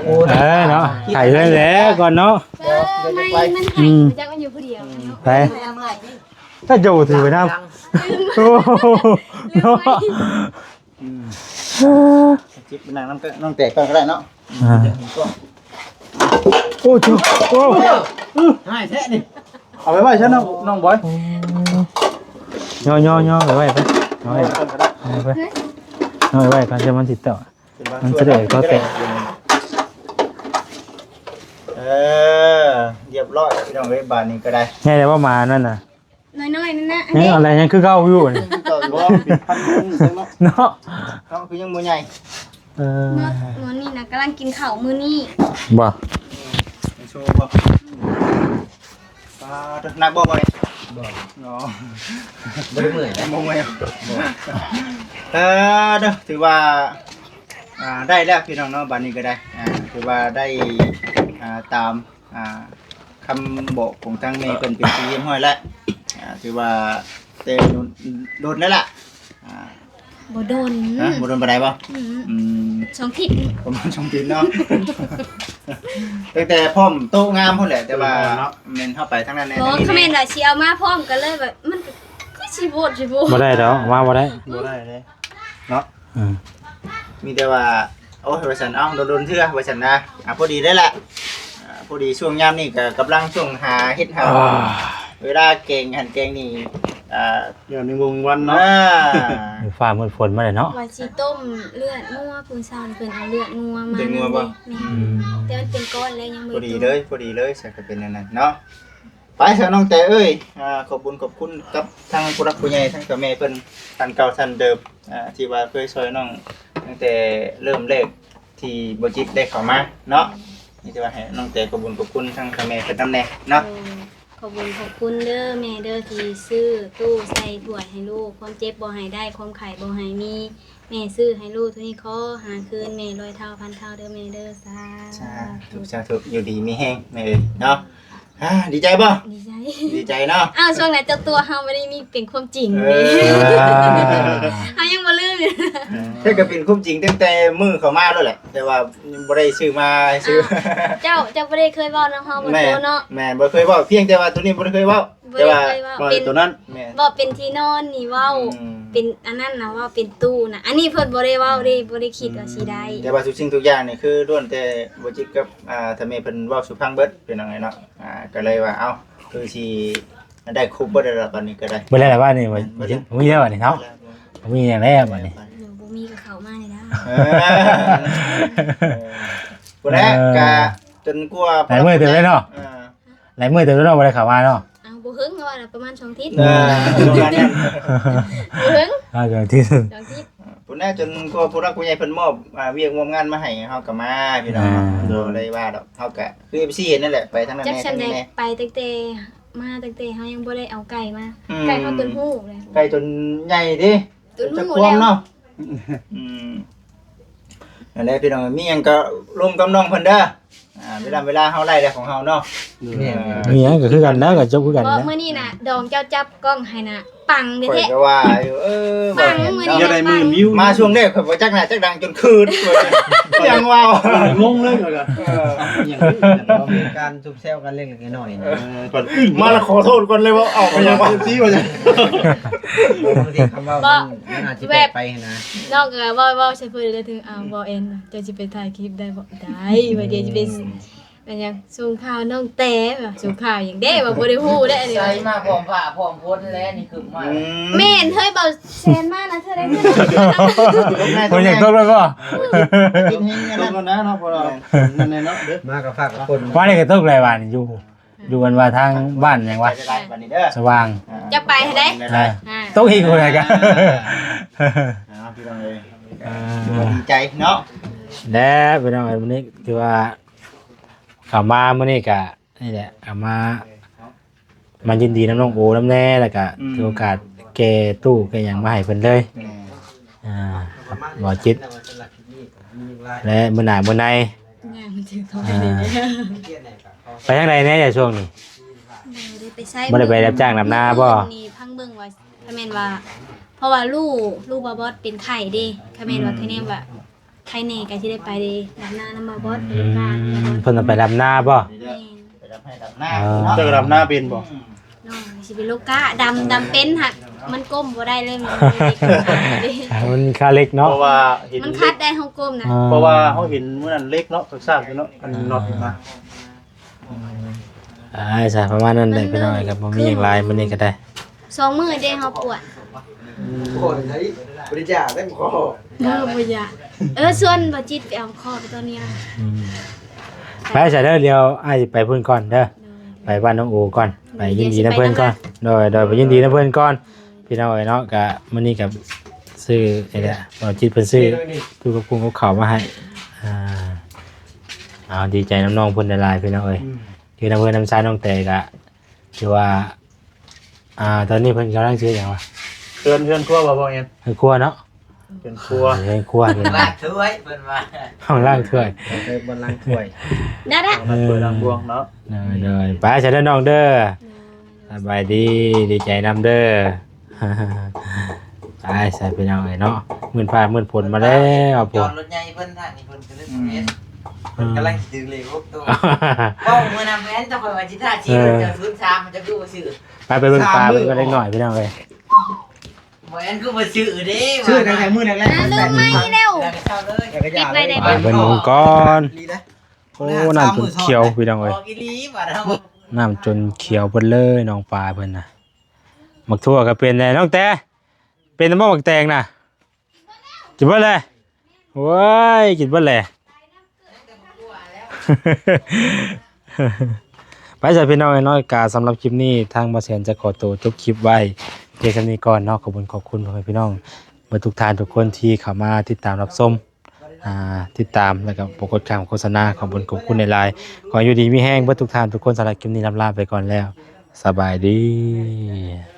ອີເນາະ ຂາຍເຮືອນແລ້ວກ່ອນເນາະ ເອີ ໄມ້ມັນໃຫ້ ອືມ ຈັກມັນຢູ່ຜູ້ດຽວເນາະ ໄປ ຖ້າເຈົ້າຖືໄປນຳ ໂອ້ ເນາະ ອືມ ຈິບໄປນັ່ງນຳນ້ອງແຕກກ່ອນກໍໄດ້ເນາະ ອ່າ ໂອ້ໂຫ ໂອ້ ຫາຍແທ້ນີ້ ເອົາໄປໄວ້ຊະນ້ອງ ນ້ອງບອຍ ຍໍໆໆ ໄປໄວ້ໄປ ເອົາໄວ້ ເອົາໄວ້ ເອົາໄວ້ກ່ອນ ຈະມັນຊິເຕາະ ມັນສະແດກຕໍ່ແຕກ ເອີ ຮຽບຮ້ອຍ ພີ່ນ້ອງເອີຍ ບາດນີ້ກໍໄດ້ ໃຫຍ່ແລ້ວບໍ່ ໝານັ້ນນະ? ນ້ອຍໆ ນັ້ນນະ ຍັງ ອັນນີ້ ອະໄລຍັງຄືເກົ່າຢູ່ນີ້ ຄືເກົ່າຢູ່ ບໍ່ ເປັນພັນເນາະ ເນາະ ເນາະ ຄືຍັງບໍ່ໃຫຍ່ ເອີ ເນາະ ມື້ນີ້ນະກຳລັງກິນເຂົ້າມື້ນີ້ ບໍ່ ໂຊບໍ່ ອ່າ ໜັກບໍ່ ບໍ່ນີ້ ບໍ່ ເນາະ ບໍ່ໄດ້ເມື່ອຍນະ ບໍ່ເມື່ອຍ ບໍ່ ເອີ ຖືວ່າ ອ່າ ໄດ້ແລ້ວພີ່ນ້ອງເນາະ ບາດນີ້ກໍໄດ້ ອ່າ ຖືວ່າໄດ້ ອ່າ ຕາມ ອ່າ ຄຳບອກຂອງທາງແມ່ເພິ່ນເປັນທີ່ຮຽບຮ້ອຍແລ້ວ ອ່າ ຖືວ່າແຕ່ດົນ ດົນແລ້ວລະ ອ່າ ບໍ່ດົນ ຮະ ບໍ່ດົນປານໃດບໍ່? ອືມ ອືມ ສອງທິດ ປະມານສອງທິດເນາະ ຕັ້ງແຕ່ພ້ອມໂຕະງາມພຸ້ນແຫຼະ ແຕ່ວ່າ ໂຕະງາມເນາະ ແມ່ນເຮົາໄປທາງນັ້ນແດ່ ບໍ່ ທາງນີ້ ຄັນແມ່ນວ່າຊິເອົາມາພ້ອມກັນເລີຍ ແບບ ມັນກໍຄືຊິໂພດຊິໂພ ບໍ່ໄດ້ດອກ ມາບໍ່ໄດ້ ບໍ່ໄດ້ເດ້ ເນາະ ເອີ ມີແຕ່ວ່າ ໂອ້ຍ ວ່າຊັ້ນ ເອົ້າ ດົນໆ ເທື່ອ ວ່າຊັ້ນນະ ອ່າ ພໍດີໄດ້ລະ ອ່າ ພໍດີຊ່ວງຍາມນີ້ກໍກຳລັງຊ່ວງຫາເຫັດຫາ ອ່າ ເວລາແກງຫັ້ນແກງນີ້ ອ່າ ຢ່າໃນວົງວັນເນາະ ອ່າ ຟ້າມືດຝົນມາແລ້ວເນາະ ວ່າຊິຕົ້ມເລືອດງົວ ມື້ເຊົ້ານີ້ເພິ່ນເອົາເລືອດງົວມາ ເລືອດງົວບໍ່? ແມ່ນ ອືມ ແຕ່ມັນເປັນກ້ອນແລ້ວ ຍັງບໍ່ໄດ້ຕົ້ມ ພໍດີເລີຍ ພໍດີເລີຍ ຊັ້ນກໍເປັນແນວນັ້ນເນາະ. ໄປຊະນ້ອງແຕເອີຍ ອ່າ ຂອບບຸນຂອບຄຸນກັບທາງຜູ້ຫຼັກຜູ້ໃຫຍ່ ທັງເຖົ້າແມ່ເພິ່ນ ທ່ານເກົ່າທ່ານເດີມ ອ່າ ທີ່ວ່າເຄີຍຊ່ອຍນ້ອງຕັ້ງແຕ່ເລີ່ມແລກທີ່ບໍ່ຈິດໄດ້ເຂົ້າມາເນາະ ມີແຕ່ວ່າໃຫ້ນ້ອງແຕຂອບບຸນຂອບຄຸນທາງເຖົ້າແມ່ເພິ່ນນຳແດ່ເນາະ ໂດຍ ຂ ຂອບບຸນຂອບຄຸນເດີແມ່ເດີ ທີ່ຊື້ຕູ້ໃສ່ຖ້ວຍໃຫ້ລູກ, ຄວາມເຈັບບໍ່ໃຫ້ໄດ້ ຄວາມໄຂ້ບໍ່ໃຫ້ມີ, ແມ່ຊື້ໃຫ້ລູກເທົ່ານີ້ ຂໍຫາຄືນແມ່ຮ້ອຍເທົ່າພັນເທົ່າເດີແມ່ເດີ. ສາ ສາທຸ ສາທຸ ຢູ່ດີມີແຮງແມ່ເອີຍເນາະ. ອ່າ ດີໃຈບໍ່? ດີໃຈ ດີໃຈເນາະ. ອ້າວ ຊ່ວງນັ້ນເຈົ້າຕົວະເຮົາບໍ່ໄດ້ມີ ເປັນຄວາມຈິງເດ້. ເອີ ເຮົາຍັງບໍ່ລືມ. ແທ້ກໍເປັນຄວາມຈິງຕັ້ງແຕ່ມື້ເຂົ້າມາໂລດແຫຼະ ແຕ່ວ່າບໍ່ໄດ້ຊື້ມາໃຫ້ຊື້. ອ້າວ ເຈົ້າ ເຈົ້າບໍ່ໄດ້ເຄີຍເວົ້ານຳເຮົາບໍ່ ແມ່ນ ໂຕເນາະ? ແມ່ນ ບໍ່ເຄີຍເວົ້າ ພຽງແຕ່ວ່າໂຕນີ້ບໍ່ໄດ້ເຄີຍເວົ້າ. ບໍ່ໄດ້ເຄີຍເວົ້າ ແຕ່ວ່າເວົ້າ ເປັນ ໂຕນັ້ນ ແມ່ນ ເວົ້າເປັນທີ່ນອນນີ້ ເວົ້າ ອືມ ເປັນອັນນັ້ນນະ ເວົ້າເປັນຕູ້ນະ. ອັນນີ້ເພິ່ນບໍ່ໄດ້ເວົ້າເດ້ ບໍ່ໄດ້ຄິດວ່າຊິໄດ້. ອືມ ແຕ່ວ່າທຸກສິ່ງທຸກຢ່າງນີ້ ຄືລ້ວນແຕ່ບໍ່ຈິດກັບ ອ່າ ຖ້າແມ່ເພິ່ນເວົ້າສູ່ຟັງເບິດ ພີ່ນ້ອງເອີຍເນາະ. ອ່າ ກໍເລີຍວ່າ ເອົ້າ ຄືຊິໄດ້ຄົບເບິດແລ້ວລະ ບັດນີ້ກໍໄດ້ ເບິດແລ້ວລະ ບັດນີ້ ບໍ່ມີແລ້ວບັດນີ້ເນາະ. ບໍ່ມີຫຍັງແລ້ວບັດນີ້ ເອີ ບໍ່ມີກໍເຂົ້າມານີ້ນະ. ເອີ ພຸ້ນແຫຼະ ເອີ ກະຈົນກວ່າ ຫຼາຍມື້ເຕີບແລ້ວເນາະ. ເອີ ຫຼາຍມື້ເຕີບແລ້ວເນາະ ບໍ່ໄດ້ເຂົ້າມາເນາະ. ເອົາ ບໍ່ເຖິງ ວ່າປະມານສອງທິດ. ເອີ ປະມານນັ້ນ ບໍ່ເຖິງ ອ່າ ສອງທິດ ສອງທິດ ພຸ້ນແຫຼະ ຈົນກວ່າຜູ້ຫຼັກຜູ້ໃຫຍ່ເພິ່ນມອບ ອ່າ ວຽກມອບງານມາໃຫ້ ເຮົາກໍມາ ພີ່ນ້ອງເນາະ. ອ່າ ບໍ່ໄດ້ວ່າດອກ ເຮົາກໍຄື ເອັຟຊີ ເຫັນນັ້ນແຫຼະ ໄປທາງນັ້ນແດ່ ທາງນີ້ແດ່. ໄປຕັ້ງແຕ່ ມາຕັ້ງແຕ່ເຮົາຍັງບໍ່ໄດ້ເອົາໄກ່ມາ. ອືມ ໄກ່ເຮົາຕົນຮູ້ເລີຍ ໄກ່ຕົນໃຫຍ່ເດ້ ຕົນຮູ້ແລ້ວເນາະ. ອືມ ນັ້ນແຫຼະພີ່ນ້ອງ ມີຫຍັງກໍລົມກັບນ້ອງເພິ່ນເດີ. ອ່າ ເວລາ ເວລາເຮົາໄລ່ແລ້ວຂອງເຮົາເນາະ. ແມ່ນ ເອີ ມີຫຍັງກໍຄືກັນແລ້ວ ກໍຈົບຄືກັນ. ບໍ່ ມື້ນີ້ນະ ດອງເຈົ້າຈັບກ້ອງໃຫ້ນະ ປັງແທ້ໆ. ຂ້ອຍກໍວ່າຢູ່ ເອີ ປັງມື້ນີ້ ຢາກໄດ້ໝື່ນວິວ. ມາຊ່ວງແລກຂ້ອຍບໍ່ຈັກໜ້າຈັກດັງຈົນຄືນ ຍັງເວົ້າ ງົງເລີຍ. ເອີ ຫຍັງຄືກັນເນາະ ມີການຊຸບແຊວກັນເລັກໆນ້ອຍໆນະ. ເອີ ກ່ອນອື່ນມາລະຂໍໂທດກ່ອນເລີຍ ເວົ້າອອກໄປຫຍັງວະ ເອັຟຊີ ວ່າຫຍັງ. ບາງທີຄຳເວົ້າມັນ ມັນອາດຈະແປກໄປຫັ້ນນະ. ນ້ອງກໍເວົ້າ ເວົ້າໃສ່ເພິ່ນ ແລ້ວເຖິງ ອ້າວ ບໍ່ແອນ ເຈົ້າຊິໄປຖ່າຍຄລິບໄດ້ບໍ່? ໄດ້ ວ່າດຽວຊິໄປ ແມ່ນຫຍັງ ສົ່ງຂ່າວນ້ອງແຕ ວ່າສົ່ງຂ່າວຫຍັງເດ້ ວ່າບໍ່ໄດ້ຮູ້ເດ້ອັນນີ້. ໃສ່ມາພ້ອມຜ້າພ້ອມພົນແລ້ວນີ້ ຄືມາ. ອືມ ແມ່ນເຮີ້ຍ ເບົາແຊນມານະ ເທື່ອໃດເທື່ອນັ້ນ. ບໍ່ຢາກຕົກແລ້ວບໍ່? ຕົກແລ້ວນະ ເນາະ ເພາະວ່າ ແມ່ນ ນັ້ນແຫຼະເນາະ. ເດີ ມາກັບພາກກັບຄົນ ວ່ານີ້ກໍຕົກຫຼາຍຫວານຢູ່ ຢູ່ອັນວ່າທາງບ້ານຫຍັງວະ ສະຫວ່າງ ຈະໄປໃຫ້ໄດ້. ອ່າ ອ່າ ຕົກອີກຜູ້ໃດກະ ເອົາ ພີ່ນ້ອງເອີຍ ອ່າ ດີໃຈເນາະ. ແລະ ພີ່ນ້ອງເອີຍ ມື້ນີ້ຖືວ່າເຂົ້າມາມື້ນີ້ກະ ນີ້ແຫຼະ ເຂົ້າມາ ມາຍິນດີນຳນ້ອງໂອນຳແດ່ ແລ້ວກະ ອືມ ຖືໂອກາດແກ່ຕູ້ແກ່ຫຍັງມາໃຫ້ເພິ່ນເລີຍ. ແມ່ນ ອ່າ ບໍ່ຈິດ ແລະ ມື້ໜ້າມື້ໃນ ຍ່າງຖືກເຂົາ ອ່າ ໄປທາງໃດແດ່ ຊ່ວງນີ້? ບໍ່ໄດ້ໄປໃສ ບໍ່ໄດ້ໄປຮັບຈ້າງດຳນາບໍ່? ນີ້ພັງເບິ່ງວ່າ ຖ້າແມ່ນວ່າ ເພາະວ່າລູກ ລູກບ່າວບອດເປັນໄຂ້ເດ້ ຖ້າແມ່ນວ່າ ອືມ ຄະແນນວ່າ ໃຄແນ່ກໍຊິໄດ້ໄປດຳນານຳບ່າວບອດ. ອືມ ເພິ່ນໄປດຳນາບໍ່? ແມ່ນ ໄປດຳໄຮ່ດຳນາ. ອໍ ເນາະ ເຈົ້າກໍດຳນາເປັນບໍ່? ອືມ ນ້ອງຊິເປັນໂລກະ ດຳ ດຳເປັນ ຫາກມັນກົ້ມບໍ່ໄດ້ເລີຍ ມັນເລັກ ມັນຄາເລັກເນາະ. ເພາະວ່າເຫັນ ມັນຄັດໄດ້ ເຮົາກົ້ມນະ. ອໍ ເພາະວ່າເຮົາເຫັນມື້ນັ້ນເຫຼັກເນາະ ຊາກໆຢູ່ເນາະ ອັນນັອດນະ. ອ່າ ອ່າ ຊະ ປະມານນັ້ນແຫຼະພີ່ນ້ອງເອີຍ ກໍບໍ່ມີຫຍັງຫຼາຍມື້ນີ້ກໍໄດ້. ສອງມື້ເດ້ເຮົາປວດ ອືມ ປວດໃດ ບໍ່ໄດ້ຢາກໄດ້ບໍ່? ເອີ ບໍ່ຢາກ. ເອີ ຊວນບ່າວຈິດໄປເອົາຄໍໄປຕອນນີ້ນະ. ອືມ ໄປຊະເດີ ດຽວອ້າຍຊິໄປພຸ້ນກ່ອນເດີ. ໂດຍ ໄປບ້ານນ້ອງໂອກ່ອນ ໂດຍ ໄປຍິນດີນຳເພິ່ນກ່ອນ. ໂດຍ ໂດຍ ໄປຍິນດີນຳເພິ່ນກ່ອນ. ພີ່ນ້ອງເອີຍເນາະ ກະມື້ນີ້ກະຊື້ນີ້ແຫຼະ ບ່າວຈິດເພິ່ນຊື້ຕູ້ກັບກຸ້ງກັບເຂົ້າມາໃຫ້. ອ່າ ເອົາ ດີໃຈນຳນ້ອງເພິ່ນຫຼາຍໆ ພີ່ນ້ອງເອີຍ. ອືມ ຄືນຳເຮືອນນຳຊານນ້ອງແຕກະ ຖືວ່າ ອ່າ ຕອນນີ້ເພິ່ນກຳລັງຊິເຮັດຫຍັງວະ? ເຮືອນ ເຮືອນຄົວບໍ່ ບໍ່ແອນ? ເຮືອນຄົວເນາະ ເຮືອນຄົວ ເຮືອນຄົວ ເຮືອນ ລ້າງຖ້ວຍ ເພິ່ນວ່າ ຫ້ອງລ້າງຖ້ວຍ ເອີ ບ່ອນລ້າງຖ້ວຍ ໄດ້ໆ ເອີ ລ້າງຖ້ວຍລ້າງບ່ວງເນາະ. ໂດຍ ໂດຍ ໄປຊະເດີນ້ອງເດີ. ສະບາຍດີ ດີໃຈນຳເດີ. ໄປຊະພີ່ນ້ອງເອີຍເນາະ ມື່ນຟ້າມື່ນຝົນມາແລ້ວ ຈອດລົດໃຫຍ່ເພິ່ນທາງນີ້ ເພິ່ນກໍເລີຍບໍ່ເຮັດ ອືມ ເພິ່ນກຳລັງຊິຖືເລກຫົກໂຕ. ເວົ້າມື້ນັ້ນແມ່ນ ແຕ່ຂ້ອຍວ່າຊິຖ້າຊິ ເອີ ເຈົ້າສູນສາມ ມັນຈະຄືບໍ່ຊື້. ໄປ ໄປເບິ່ງປາເບິ່ງກັນເລັກນ້ອຍພີ່ນ້ອງເອີຍ. ບໍ່ແມ່ນຄືບໍ່ຊື້ເດ້ ຊື້ຕັ້ງແຕ່ມື້ແລກໆ ອ່າ ເລີ່ມໃໝ່ແລ້ວ ແລ້ວກໍເຊົາເລີຍ ແລ້ວກໍຢ່າເລີຍ ໄປເບິ່ງໝູ່ກ່ອນ. ໂອ້ ນ້ຳຈົນຂຽວພີ່ນ້ອງເອີຍ ອອກອີ່ຫຼີບາດເຮົາ ນ້ຳຈົນຂຽວເບິດເລີຍ ນ້ອງປາເພິ່ນນະ. ໝາກຖົ່ວກໍເປັນແດ່ ນ້ອງແຕ ເປັນແຕ່ບໍ່ໝາກແຕງນະ ກິນເບິດແລ້ວ. ໂອ້ຍ ກິນເບິດແລ້ວ. ໄປຊະພີ່ນ້ອງເອີຍເນາະ ກະສຳລັບຄລິບນີ້ ທາງບ່າວແສນຈະຂໍໂຕຈົບຄລິບໄວ້ພຽງສ່ຳນີ້ກ່ອນເນາະ. ຂອບຄຸນ ຂອບຄຸນພໍ່ແມ່ພີ່ນ້ອງເບິດທຸກທ່ານທຸກຄົນທີ່ເຂົ້າມາຕິດຕາມຮັບຊົມ ອ່າ ຕິດຕາມ ແລ້ວກໍບໍ່ກົດຂ້າມໂຄສະນາ. ຂອບຄຸນ ຂອບຄຸນຫຼາຍໆ. ຂໍຢູ່ດີມີແຮງເບິດທຸກທ່ານທຸກຄົນ. ສຳລັບຄລິບນີ້ ລຳລາໄປກ່ອນແລ້ວ. ສະບາຍດີ.